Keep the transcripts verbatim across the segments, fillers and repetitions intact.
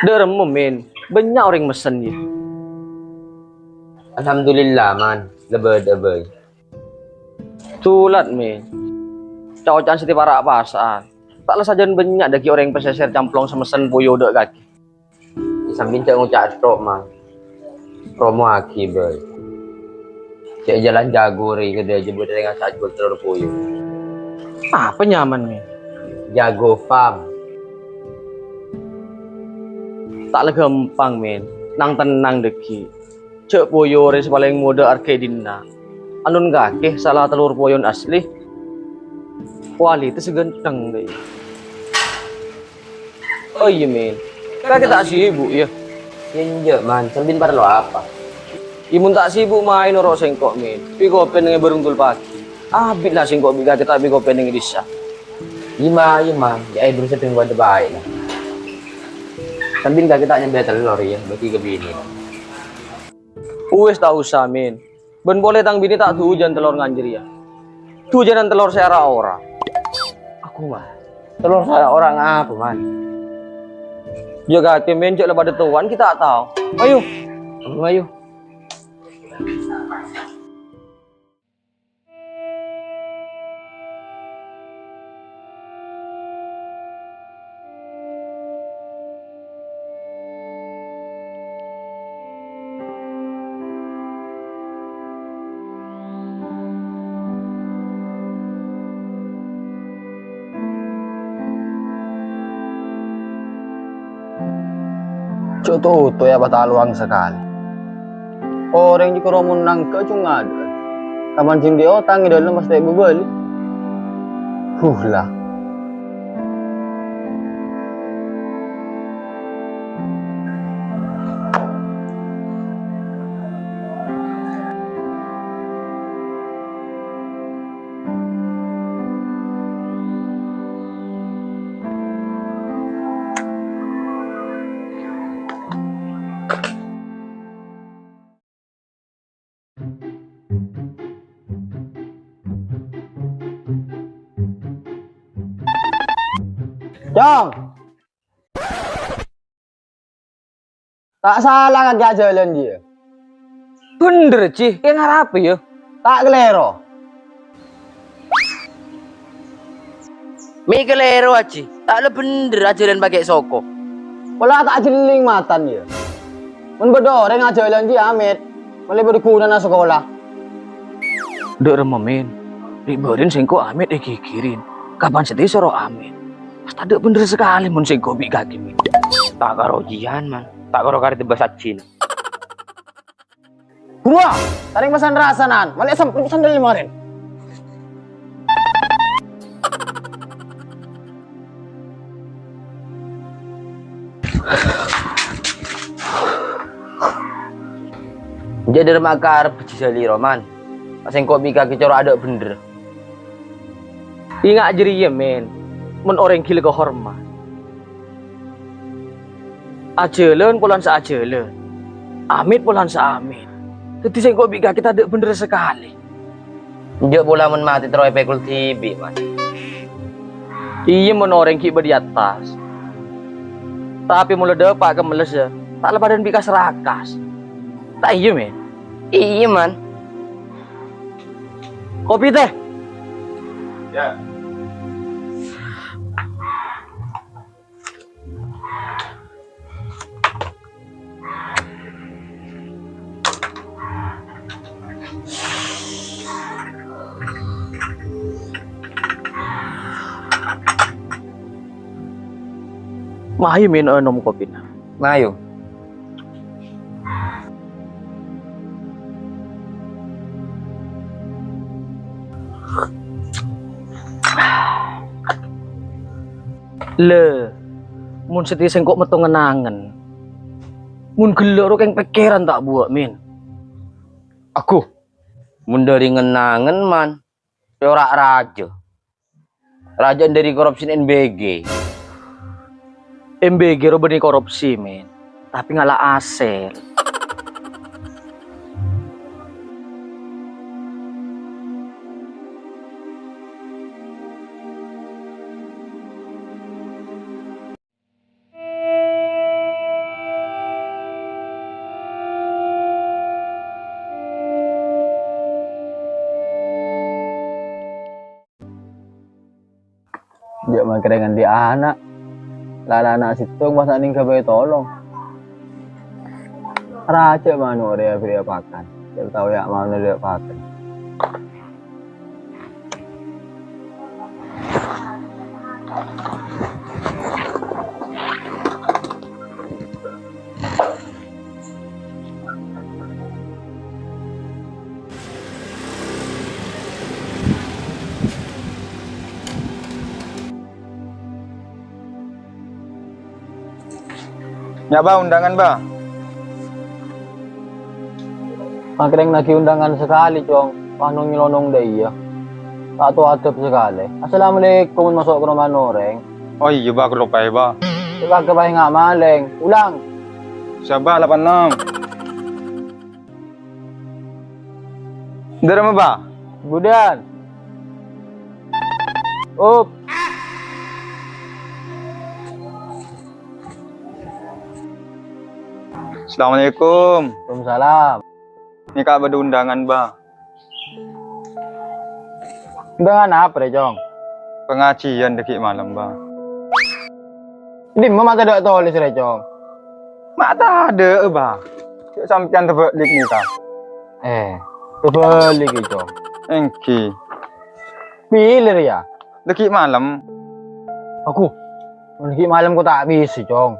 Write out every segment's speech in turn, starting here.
Dâ' remma, Min. Bânnya' orèng messen, yâ. Alhamdulillah, Man. La bâdâ bhâi. Tolat, Min. Ca'-oca'an sè tepara' pasa'an. Ta' la sajân bânnya' dâggi' orèng pasèsèr camplong sè messen poyo dâ' kakè. Sambi jhâ' ngoca' tok, Man. Promowaghi bhâi. Cè' jhâlân jago rè, kadhâjâ bâdâ rèng ajhuwâl tellor poyo. Apa nyamana, Min? Jago Farm. Ta' la ghâmpang, Min. Nang-tennang dâggi'. Jhâ' poyo rè sè palèng modâ arghâ è dinna'. Anona kakè sala tellor poyon asli. Kualitas ghântheng, dâ' iyâ. Oh iyâ, Min. Kakè ta' sibuk, yâ? Yâ, enjâ', Man. Sampèyan parlo apa? Yâ, mon ta' sibuk, mayu noro' sèngko', Min. Pèkopèn neng è bârung dul pagi. Abit la sèngko' bi' kakè ta' pèkopèn neng è dissa'. Iyâ, Ma, iyâ, Man. Yâ, ayo, durus sèdheng pada baik, lah. Sampèyan kakè ta' nyambâ tellor, yâ, bâgi ka binè. Uwis, ta' osa, Min. Bân polè tang binè ta' dujân tellor ngan jârèya. Dujânan tellor sè ra-ora. Aku, Ma. Tellor sè ra-ora ngapa, Man? Jâgâ kakè, Min, jhâ' la padâ towan, ghi' ta' tao. Ayo. Ayo, ayo. Jhâ' toto, yâ, patalowan sakalè. Orèng jiyâ karo mon nangghâ' jhung adâ'. Kapan jhung andi' otang è dâlem pastè èbâbâli. Huh, la. Cong! Ta' sala kakè ajhâlân jiyâ. Bhender, Ji. Kè ngarapè, yâ? Ta' kalèro. Mè' kalèro, Aji. Ta' la bhender ajhâlân pakè' soko. Pola ta' jhelling matana, yâ. Mon bâdâ orèng ajhâlân jiyâ, Amit, malè bâdâ ghunana sakola. Dâ' remma, Min. Rè'-bâri'ân sèngko' Amit èghighiri. Kapan satèya soro Amit. Pas tadâ' bhender sakalè mon sèngko' bi' kakè, Min. Ta' karo jiyâ, Man. Ta' karo karè tebas ajina. Buruwâ, tarèng pesan rasanan, malè sempet sandal marèn. Jhâ' dârâmma karep bâji sali roman. Sèngko' bi' kakè coro' adâ' bhender. Enga' jârèya, Min, mon orèng ghilâ kahormat. Ajhâlân polana saajhâlân, amit polana saamin. Dhâddhi sèngko' bi' kakè tadâ' bhender sakalè. Enjâ' pola mon matè terro èpèkol dhibi', Man. Iyâ, mon orèng ghi' bâdâ è attas. Tapè mon la dâpa' ka mellessa, ta' la padâna bi' kas-rakas. Ta' iyâ, Min? Iyâ, Man. Kopi, tèh. Yâ. Mayu, Min, ènom kopina. Mayu. Lè, mon satèya sèngko' metto ngen-angen. Mon ghellâ' ro kèng pèkkèran ta' buwâ', Min. Agu, mon dâri ngen-angen, Man, pèra' rajâ. Rajâ dâri korupsi N B G. N B G ro bânnè korupsi, Min. Tapè ngala' asèl. Jhâ' makèrèng andi' ana'. La ana' sèttong pas nèng ghâbây tolong. Rajâ mano' rèya bâriyâ pakan. Jhâ' tao yâ mano' rèya pakan. Nya, Ba, undangan, Ba. Makèrèng naghi undangan sakalè, Cong. Wah, nong-nyelonong dâ' iyâ. Ta' tao adab sakalè. "Assalamualaikum," maso' ka romana orèng. Oh iyâ, Ba, kaloppaè, Ba. Sè pagghâ paènga' malèng. Ulang. Siap, Ba, lapan enam. Dâremma, Ba? Budhân. Up. Assalamualaikum. Waalaikumsalam. Nèka bâdâ undangan, Ba. Undangan apa, rè, Cong? Pangajiyân dâgghi' malem, Ba. Dimma ma' tadâ' tolès, rè, Cong? Ma' tadâ', Ba. Jhâ' sampèyan tabâlik nèka. Eh, tabâlik, Cong. Èngghi. Bilâ rèya? Dâgghi' malem. Aku, dâgghi' malem ko ta' bisa, Cong.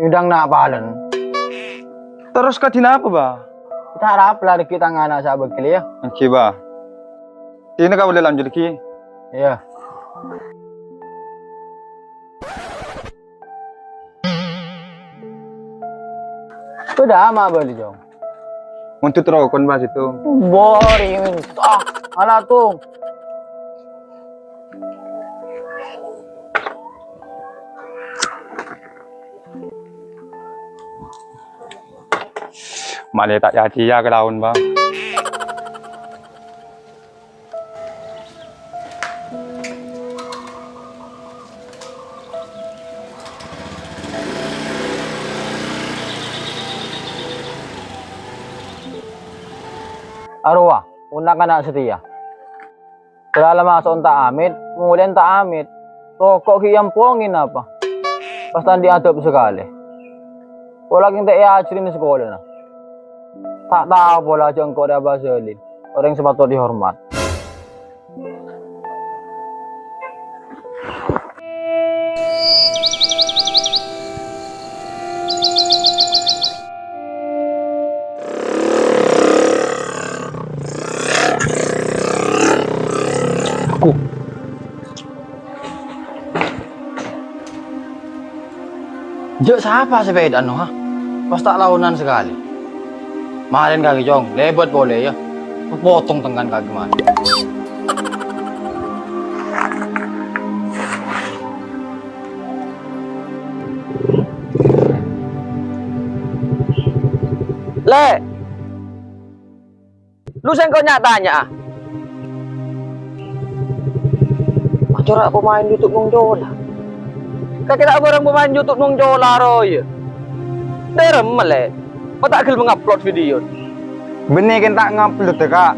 Undang na' palen. Terros kadhi napa, Ba? Ta' rap la dâgghi' tang ana' sè abâghi, yâ. Èngghi, Ba. Dinah kaulâ lanjut, ghi. Iyâ. Bâdâ ama' bâli, Cong. Mondhut rokon, Ba, sèttong. Bâri' mènta. Ah, ala, Cong. Malè ta' ca-, ca'na kalaon, Ba. Arowa, mon na'-kana' satèya. Salamma maso'na ta' amèt, molèna ta' amèt. Roko' ghi' èampongè napa? Pas ta' andi' adab sakalè. Pola kèng ta' èajhâri sakolana. Ta' tao pola jhâ' engko' rèya Abah Zalin, orèng sè patot èhormat. Aku. Jhâ' sapa sè pèdhâ'ân, ha? Pas ta' laonan sakalè. Marèn kakè, Cong, lèbât polè, yâ. Potong tengngan kakè marèn. Lè'! Lu sèngko' nya-tanya'a. Acara pemain YouTube Nong Cola. Kakè ta' bârâng pemain YouTube Nong Cola, rowa. Dâremma, Lè'. Ko ta' ghellem ngupload video. Bânnè kèng ta' ngupload, Ka'.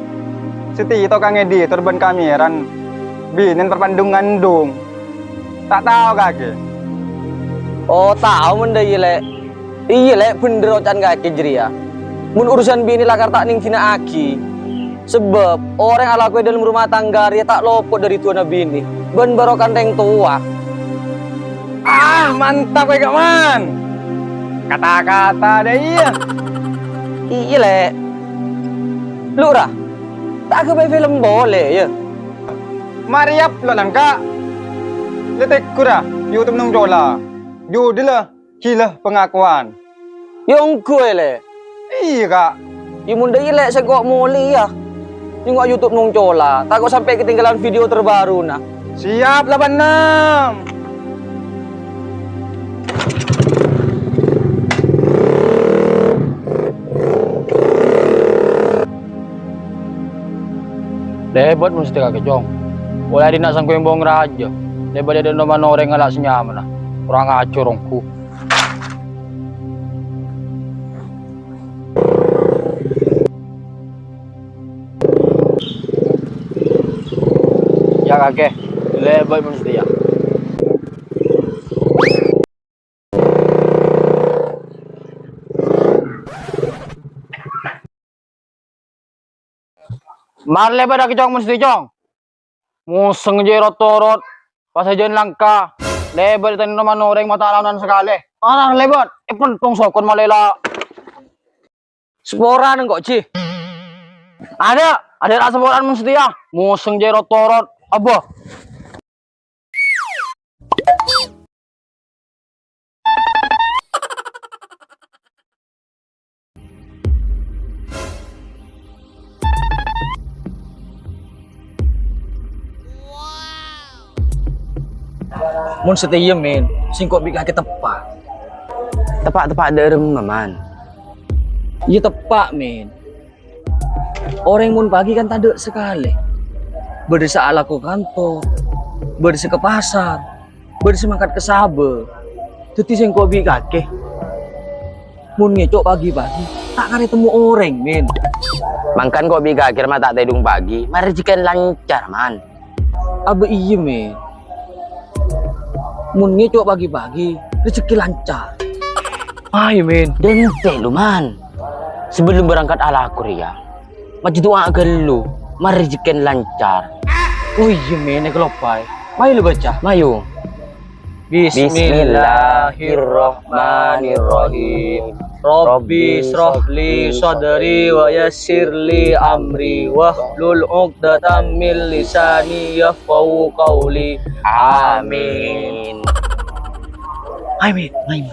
Sè tèto ka ngeditor bân kameran. Binèn parpandung ngandung. Ta' tao kakè. Oh, tao mon dâ' iyâ, Lè'. Iyâ, Lè', bhendher oca'na kakè jârèya. Mon urusan binè lakar ta' nèngghâlâ'aghi. Sabâb orèng alako è dâlem rumah tangga rèya ta' lopo' dâri du'ana binè bân barokana rèng towa. Ah, mantap, Ka' Man. Kata-kata dâ' iyâ. Iyâ, Lè'. Lu, ra. Ta' aghâbây film polè, yâ. Marèyap lo nangka. Lè' tegghur, ra, YouTube Nong Cola. Judulnya Gila Pengakuan. Yâ ongghu, Lè'. Iyâ, Ka'. Yâ mon dâ' iyâ, Lè', sèngko' molè, yâ. Nyèngghu YouTube Nong Cola. Tako' sampè' ketinggalan video terbaruna. Siap, lapan enam. Lèbât mon satèya kakè, Cong. Polè dinna' sangko embong rajâ. Lèbât è dâlem romana orèng ngala' sè nyamana. Korang ajhâr ongghu. Yâ, kakè. Lèbât mon satèya. Mara lèbât dhâggi', Cong, mon satèya, Cong. Mosèng jârèya ro-torot, pas sajân langka. Lèbât tanè roman orèng mata laonan sakalè. Mara lèbât, èpèntong sokon malèla. Saporana engko', Ji. Adâ', adâ' ra' saporana mon satèya. Mosèng jârèya ro-torot. Abâ. Mon satèya, Min, sèngko' bi' kakè teppa'. Teppa'-teppa' dâ' remma, Man? Iyâ teppa', Min. Orèng mon pagi kan tadâ' sakalè. Bâdâ sè alako kantor, bâdâ sè ka pasar, bâdâ sè mangkat ka sabâ. Dhâddhi sèngko' bi' kakè, mon ngèco' pagi-pagi, ta' karè temmo orèng, Min. Mangkana ko' bi' kakè ma' ta' tèdung pagi, ma' rejhekkèna lancar, Man. Abâ iyâ, Min. Mon ngèco' pagi-pagi, rejhekkè lancar. Ayo, Min. Dântè' lu, Man. Sabellunna berangkat alako rèya, maca du'a ghâllu, ma' rejhekkèna lancar. Oh iyâ, Min, èkaloppaè. Mayu lu baca. Mayu. Bismillahirrahmanirrahim. Rabbi israh li sadri wa yassir li amri wahlul 'uqdatam min lisani yafqahu qauli. Amin. Amin. Amin.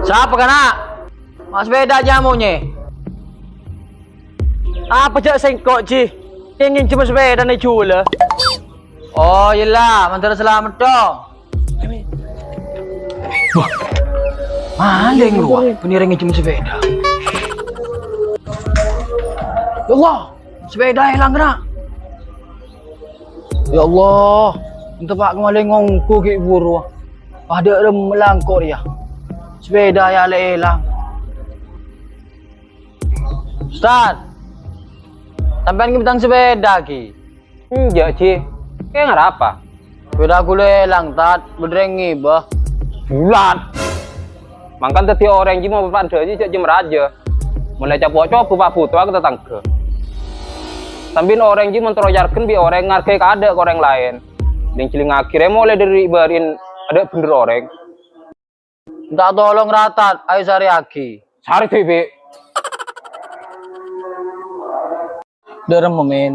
Sapa, kana'? Ma' sepèda jâ' monyè. Apa jâ' sèngko', Ji? Kèng ngènjhâm sepèdana jhuwâlla. Oh, iyâ la, mandhâr salamet, dong. Wah, malèng rowa, bânnè rèng ngènjhâm sepèda. Ya Allah, sepèda èlang, kana'. Ya Allah, ente pa' ka malèng ongghu ghi' buru. Padâ remma langko' rèya. Sepèda ya la èlang. Ustaz, sampèyan ghi' bâdâ sepèda ghi'? Enjâ', Ji. Kèng arapa? Sepèda ghulâ èlang, Tad. Bâdâ rèng ngibâ. Bulat. Mangkana dhâddhi orèng, Ji, mon padâ, Ji, jâ' jâm rajâ. Mon la ècapo'-copo' pa' bhuto ka tatangghâ. Sampèyan orèng, Ji, mon terro ècarèken bi' orèng, ngargai kaadâ' ka orèng laèn. Lèng-jhelingngaghi rè molaè dâri bâri'na adâ' bhendher orèng. Enta tolong ra, Tad, ayo sarèyaghi. Sarè dhibi'. Dâ' remma, Min.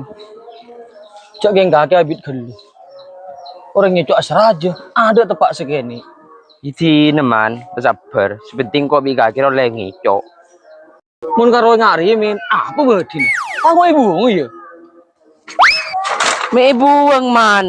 Jâ' kèng kakè abit ghâllu. Orèng ngèco' asarajâ, adâ' teppa' sakènè'. Idina, Man, sabbhâr. Sè pentèng ko' bi' kakè ollè ngèco'. Mon karo nga' rèya, Min, apa bâdhina? Angko' èbuwâng, yâ? Mè' èbuwâng, Man.